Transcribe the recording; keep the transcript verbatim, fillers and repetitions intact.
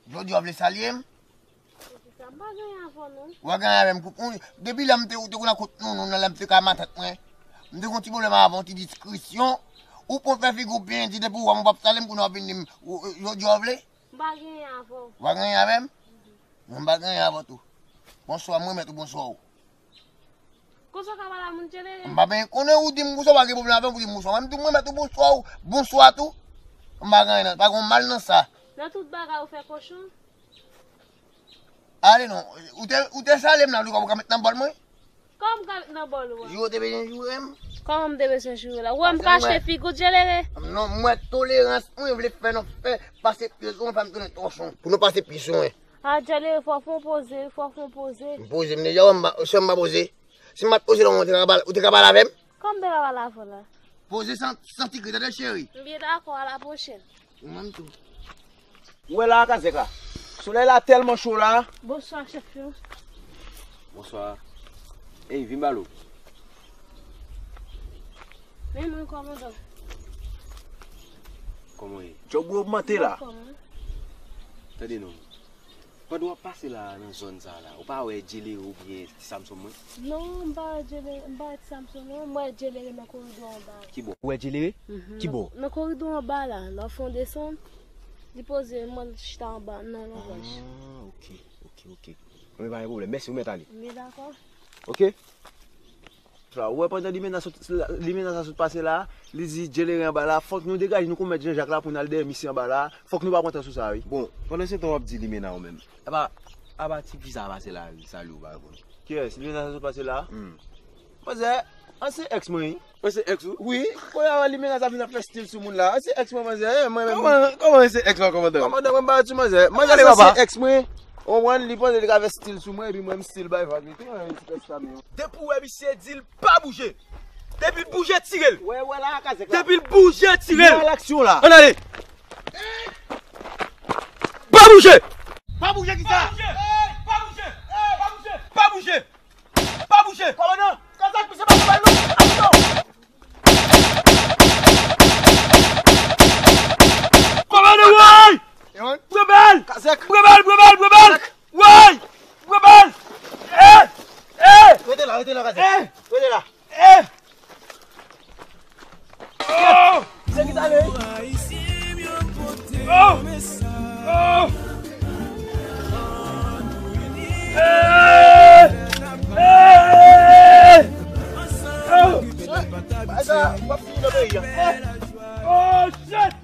Jodi a w vle salye m? Sa m pa genyen avè w non. W a genyen avè m. Depi lè m te, ou te konn a kot nou, nou nan lè m te ka matant mwen. M te gon ti pwoblèm avè w, ti diskisyon. Ou konn fè figi w byen di depi w wè m ou p ap salye m, kounye a w vin di m, jodi a w vle? M pa genyen avè w. W a genyen avè m? Non, m pa genyen avè w tou. Bonswa, m remèt ou bonswa w. Konsa w ka pale a moun Djelere? M pa byen konnen ou di m konsa, w pa gen pwoblèm avè m pou di m bonswa. Mwen m tou m remèt ou bonswa w, bonswa tou. M pa gen anyen nan, pa gen mal nan sa. Nan tout bagay ou fè kochon? Ale non, ou te, ou te salye m la, ou ka, ou ka met nan bòl mwen? Kòman m ka met nan bòl ou a? Joure te bezwen joure m. Kòman m te bezwen joure la? Ou wè m kache figi w Djelere? Non, mwen tolerans mwen vle fè nou fè pase pye sou mwen, fè m tounen tòchon. Pou nou pase pye sou mwen. A Djelere, fò w fè yon poze, fò w fè yon poze. M poze m deja, wè m pa, se m pa poze. Si m pa t poze la, ou te ka pale, ou te ka pale avè m? Kòman m te ka pale avè w la? Poze san, san ti kri, tande cheri. M byen dakò, a la pwochèn. Ou menm tou. Ou wè la, Kazèk la. Solèy la tèlman cho la. Bonswa, chèf yo. Bonswa. Ey, vin ba lo. Men mwen, kòmandan. Kòman w ye? Djòb ou ogmante la. Kòman? Tande non. Pandan w ap pase la nan zòn sa la, ou pa wè Djelere oubyen Ti Samson mwen? Non, m pa wè Djelere, m pa wè Ti Samson non, m wè Djelere nan koridò anba a. Kibò? Ou wè Djelere? Mhm. Kibò? Nan, nan koridò anba la, nan fon desann, li poze, mwen chita anba nan lòt branch. Ah, ok, ok, ok. Mwen pa gen pwoblèm. Mèsi, ou mèt ale. M byen dakò. Ok. Ou wè pandan limena sot, limena sa sot pase la, li di Djelere anba la, fòk nou degaje nou kon mèt Janjak la pou n al dèyè misye anba la, fòk nou pa pran tan sou sa wi. Bon, pandan se tan w ap di limena ou menm. Apa, apa ti fi sa pase la, li salye w pa reponn. Kiyès? Limena sa sot pase la? Hmm. Manzè, an se èks mwen wi. An se èks ou? Wi, kounye a limena sa vin ap fè stil sou moun la. An se èks mwen manzè, eh, mwen menm. Kòman, kòman an se èks la kòmandan? Kòmandan mwen pa sou manzè. Manzè se èks mwen. Ou konprann, li panse li ka fè stil sou mwen, epi mwen m stil bay vag li. Tou mwen ti pès sa men. Depi w wè misye di l pa bouje. Depi l bouje, tire l. Wè, wè la, kazèk la. Depi l bouje, tire l. Li nan laksyon la. Ann ale. Pa bouje. Pa bouje ki sa? Pa bouje. Pa bouje. Pa bouje. Pa bouje. Kòmandan, kazèk, misye pa sou bal non. Atò. Kòmandan, woy! Ewan? Gwo bal! Kazèk! Gwo bal, gwo bal, gwo bal! Kazèk! Woy! Gwo bal! Eh! Eh! Rete la, rete la, kazèk. Eh! Rete la. Eh! Oh! Se ki sa le? Oh! Oh! Eh! Eh! Oh! Bagay sa, w ap fini nan peyi a. Oh, shit!